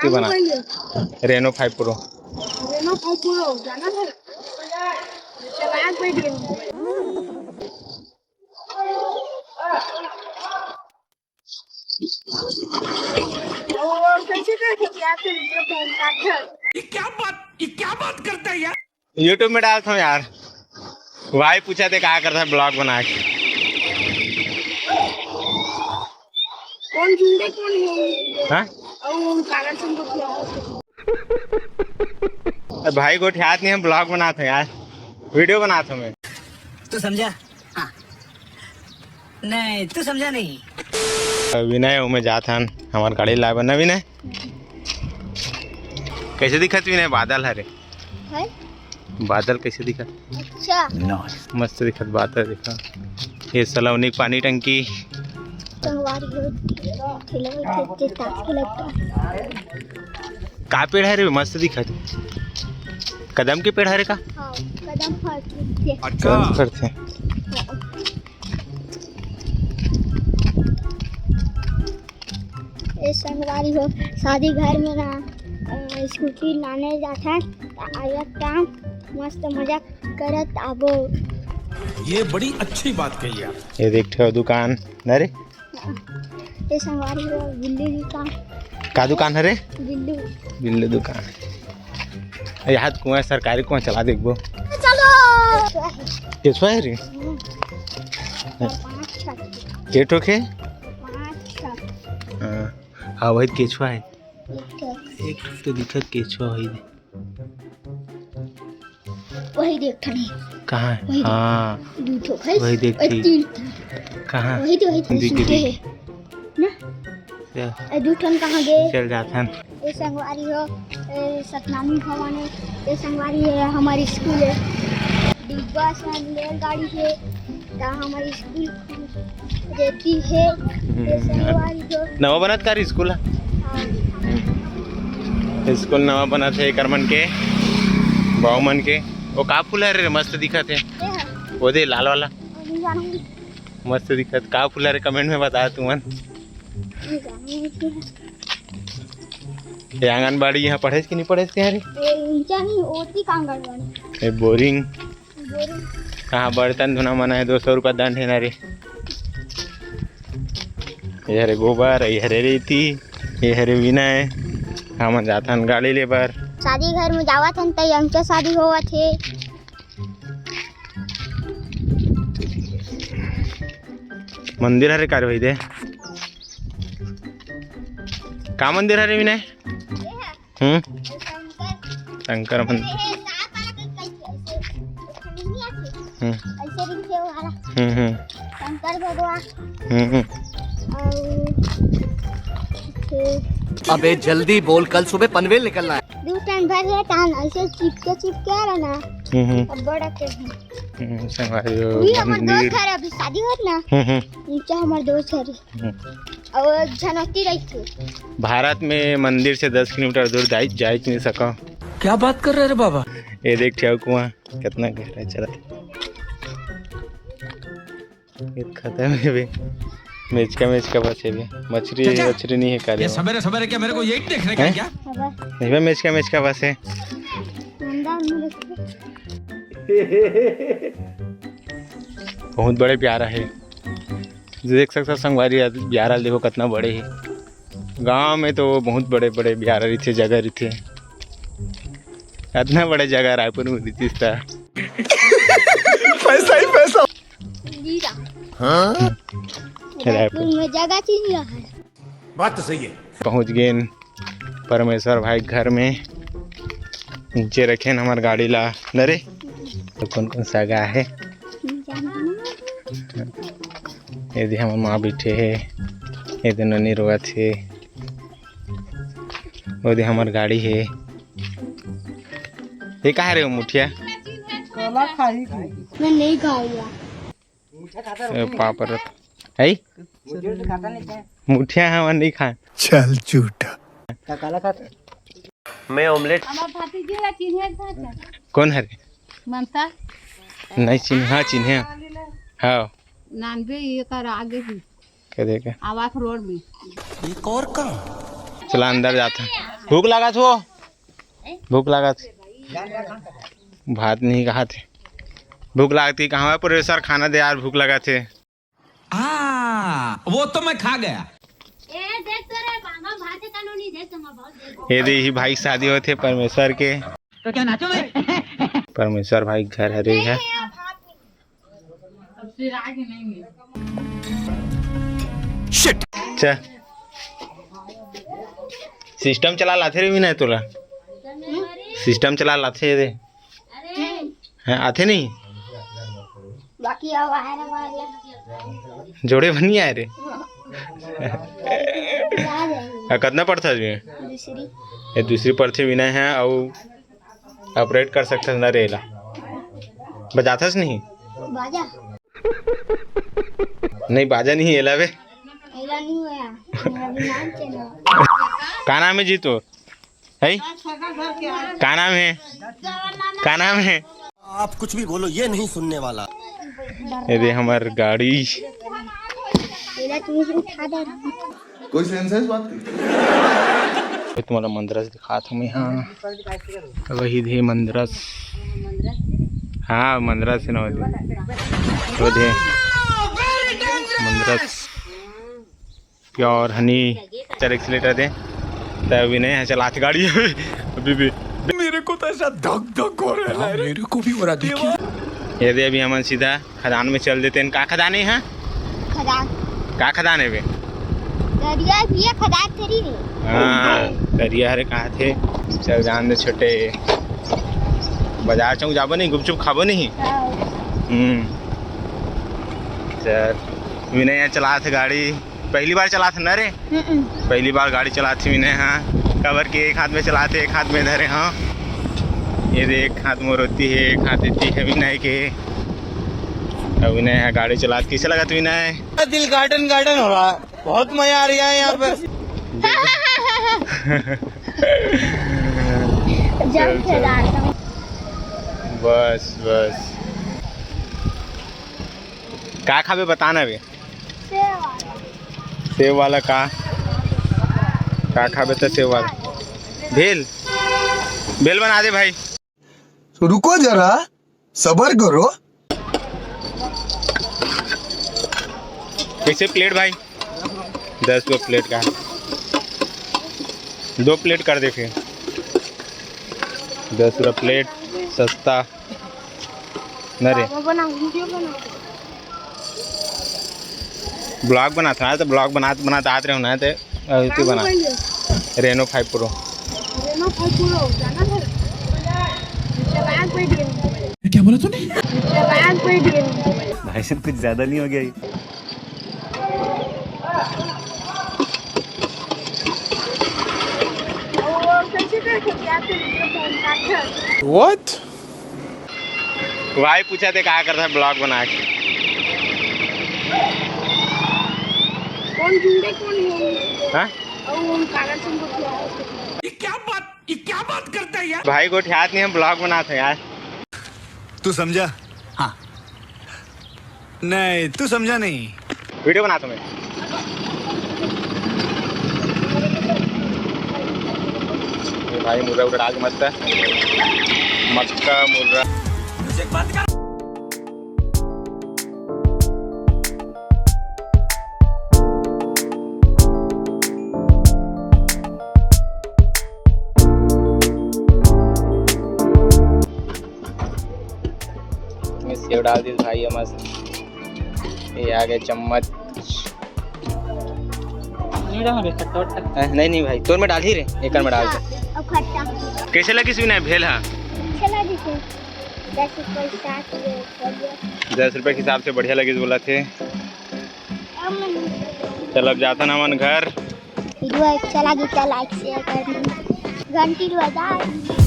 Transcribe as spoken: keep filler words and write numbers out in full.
की बना? Renault five Pro। Renault five Pro जाना है। चला बैठ गए। और कैसे कैसे क्या कर ये क्या बात, ये क्या बात करता है यार? YouTube में डालता हूँ यार। भाई पूछा थे कहा करता है vlog बना के। कौन झुंडे कौन है? हाँ? और वो कागज संग क्या है? भाई गोठियात नहीं, हम vlog बनाते हैं यार, video बनाते हैं मैं। तू समझा? हाँ। नहीं, तू समझा नहीं। विनय, ओमे जात हन हमार गाड़ी लाए बर ना विनय। कैसे दिखत विनय बादल हरे? है? बादल कैसे दिखत? अच्छा। मस्त दिखत बादल देखा। ये सलोनी पानी टंकी। संगवारी हो, ठेला में खेत के तास के लपटा। का पेड़ है रे? मस्त दिखत। कदम के पेड़ हरे का? हाँ, कदम फरथे। कदम फरथे। ए संगवारी हो, शादी घर में ना, अ, स्कूटी लाने जाथन, त आयत काम मस्त मजा करत आबो। ये बड़ी अच्छी बात कही आप। ये देख ठो दुकान, ना रे? ए संगवारी हो, बिल्लू दुकान। का दुकान हरे? बिल्लू। बिल्लू दुकान। यहाँ तो कुआं, सरकारी कुआं चला देखबो। चलो। केछुआ है रे? हम्म। पाँच छः। के ठो के? पाँच छः। हाँ, हाँ, वही केछुआ है। एक ठो। एक ठो तो दिखत केछुआ वही दे। वही देख ठन हे। कहाँ है? वही देख। हाँ। दू ठो है। वही देख ए, ठीक। तीन ठन। कहाँ? वही तो, वही तो दिख, सूखे दिख। है। ना? या। ए, दू ठन कहाँ गे? चल जाथन। ए संगवारी हो, ए सतनामी भवन है। ए संगवारी है, हमारी स्कूल है। डिब्बा से रेलगाड़ी है। ता हमारी स्कूल रहती है। ए हम्म, संगवारी हो। नवा बनत का रे स्कूल? हाँ। स्कूल नवा बनत हे एकर मन के, बाऊ मन के। वो का फूल हरे रे, मस्त दिखत हे। ये है। वो दे लाल वाला। नहीं जानूंगी। मस्त दिखत। का फूल हरे, comment में बता तुमन। नहीं जानूंगी। ये आंगनबाड़ी यहाँ पढ़ेस कि नहीं पढ़ेस ते हरे? ये ऊंचा नहीं, ओती का आंगनबाड़ी। ये बोरिंग। कहाँ बर्तन धोना मना है, दो सौ रुपया दंड है ना रे। ये हरे गोबर, ये हरे रेती, ये हरे विनय। हमन जाथन गाड़ी ले बर। शादी घर में जावत हन त यंग के शादी होवत हे। मंदिर हरे का रे भाई दे? का मंदिर हरे विनय? हम्म। शंकर। शंकर मंदिर। हम्म। हम्म, हम्म। शंकर भगवान। हम्म, हम्म। अउ फिर अबे जल्दी बोल, कल सुबह पनवेल निकलना है। दू टन भर हे, तान ऐसे चिपके चिपके आ रहा ना। हम्म, हम्म। अब बड़ा के है। हम्म, संगवारी हो, ये हमर मंदिर। दोस्त घर अभी शादी होत ना। हम्म, हम्म। नीचे हमर दोस्त घर। हम्म। अउ एक झन ओती रहिथे। भारत में मंदिर से दस किलोमीटर दूर जाए, जाए नहीं सका। क्या बात कर रहे रे बाबा? ये देख ठेव कुआं कितना गहरा चला। ये खत्म है बे। मेचका, मेचका बस है बे। मछली, चाचा, वछली नहीं है का रे? ये सवेरे सवेरे क्या मेरे को यही देखने का है हैं? क्या? नहीं बे, मेचका, मेचका बस है। बहुत बड़े प्यारा है। देख सकता संगवारी, बियारा देखो कितना बड़े है। गांव में तो बहुत बड़े बड़े बियारा रहिथे, जगह रहिथे। इतना बड़े जगह रायपुर में रहितिस ता। पैसा ही पैसा। लीला। हाँ? रायपुर। रायपुर में जगह चीज है। बात तो सही है। पहुंच गेन परमेश्वर भाई घर में। नीचे रखेन हमर गाड़ी ला। न रे, तो कौन कौन सगा है? ये दे हमर माँ बैठे है, ये दे ननी रोवत है, वो दे हमर गाड़ी है। ये कहाँ रे वो मुठिया? काला खाही की। मैं नहीं खाऊंगा। ए, पापड़ रत-, है? मुठिया हमन नहीं खान। चल झूठा। मैं ऑमलेट। हमार भतीजी ला चिन्हे था क्या? कौन हरे? ममता। नहीं चिन्हे, हाँ चिन्हे। हाँ। नानबे ये कर आगे ही। क्या देखे? आवास रोड में। एक और कहाँ? चला अंदर जाता। भूख लागत हो? भूख लागत। भात नहीं खात हे। भूख लागत हे, कहाँ परमेश्वर खाना दे यार, भूख लागत हे। हाँ, वो तो मैं खा गया। ए, देख तो रे, बाबा भात है, तनु नहीं देख, तुम बहुत देख। ये दे, ही भाई शादी होते परमेश्वर के। तो क्या नाचो मैं? परमेश्वर भाई घर हरे है। अब फिर आगे नहीं है। शिट। अच्छा, सिस्टम चला लाथे रे विनय तोला? सिस्टम चला लाथे रे? हाँ, आथे नहीं? बाकी अब आए ना वाले। जोड़े बनी आए रे। आ, कितना पढ़ता है इसमें? दूसरी। ये दूसरी पढ़ते विनय है, और ऑपरेट कर सकते ना रे एला। बजाथस नहीं? बाजा। नहीं, बाजा नहीं, एला बे। एला नहीं होया। मेरा भी नाम चला। का नाम है जी तोर? है? का नाम है? का नाम है? आप कुछ भी बोलो, ये नहीं सुनने वाला। ये दे हमर गाड़ी। एला तू उठा दे। कोई सेंस है इस बात की? तुम्हारा मंदरस दिखात हूँ मैं, हाँ। वही दे मंदरस। हाँ, मंदरस है ना, वो दे। वो दे। मंदरस। Pure honey. चल, एक्सीलेटर दे। त विनय ह चलात गाड़ी अभी भी। मेरे को तो ऐसा धक धक हो रहा है। मेरे को भी हो रहा, देखिए। ये दे, अभी हमन सीधा खदान में चल देते हैं। का खदान है यहाँ? खदान। का खदान है बे? दरिया भी है, खदान थोड़ी है। हाँ, दरिया हरे कहा थे। चल जान दे छोटे। बाजार चौक जाबो नहीं, गुपचुप खाबो नहीं? हाँ। हम्म। चल, विनय यहाँ चलात गाड़ी। पहली बार चलात ना रे? हम्म। पहली बार गाड़ी चलात विनय, हाँ। काबर के एक हाथ में चलात, एक हाथ में धरे, हाँ। ये दे, एक हाथ मोर होती है, एक हाथ देती है विनय के। अब विनय यहाँ गाड़ी चलात, कैसे लगत विनय? दिल गार्डन गार्डन हो रहा है, बहुत मजा आ रहा है यहाँ पे। जम चल, के चल। डालता हूँ। बस, बस। का खाबे, बता ना बे। सेव वाला। सेव वाला का? का खाबे त सेव वाला? भेल? भेल बना दे भाई। रुको जरा, सबर करो। कैसे प्लेट भाई? दस रुपये प्लेट का। दो प्लेट कर दे फिर। दस रुपये प्लेट सस्ता। न रे। बाबा बना, वीडियो बना। ब्लॉग बनात रहा तो ब्लॉग बनात बनात आत रहे ना ते। अभी तू बना। Reno five pro. Reno five pro जाना है। इंस्टाग्राम पे डीएम। क्या बोला तूने? इंस्टाग्राम पे डीएम। भाई साहब, कुछ ज्यादा नहीं हो गया ये? वो कैसे करके क्या? What? भाई पूछा थे का करता है ब्लॉग बना के। कौन ढूंढे कौन है? हाँ? और वो कागज से बतलाओ। ये क्या बात, ये क्या बात करता है यार? भाई गोठियात नहीं, हम ब्लॉग बनाते हैं यार। तू समझा? हाँ। नहीं, तू समझा नहीं। वीडियो बनाता हूँ मैं। ये भाई मुर्रा उर्रा डाल के मस्त है। मक्का मुर्रा। इसमें सेव डाल दी भाई, ये मस्त। ये आ गए चम्मच। नहीं डाल रहे, खट्टा वट्टा। अ, नहीं, नहीं भाई, तोर में डाल ही रे, एकर में डाल दे। अब खट्टा। कैसे लगिस विनय भेल हा? अच्छा लगिस हे। दस रुपये के हिसाब से बढ़िया। दस रुपये के हिसाब से बढ़िया लगिस बोला थे। अब मैं चल, अब जाथन हमन घर। वीडियो अच्छा लगी तो like, share कर दीजिए। घंटी बजा दीजिए।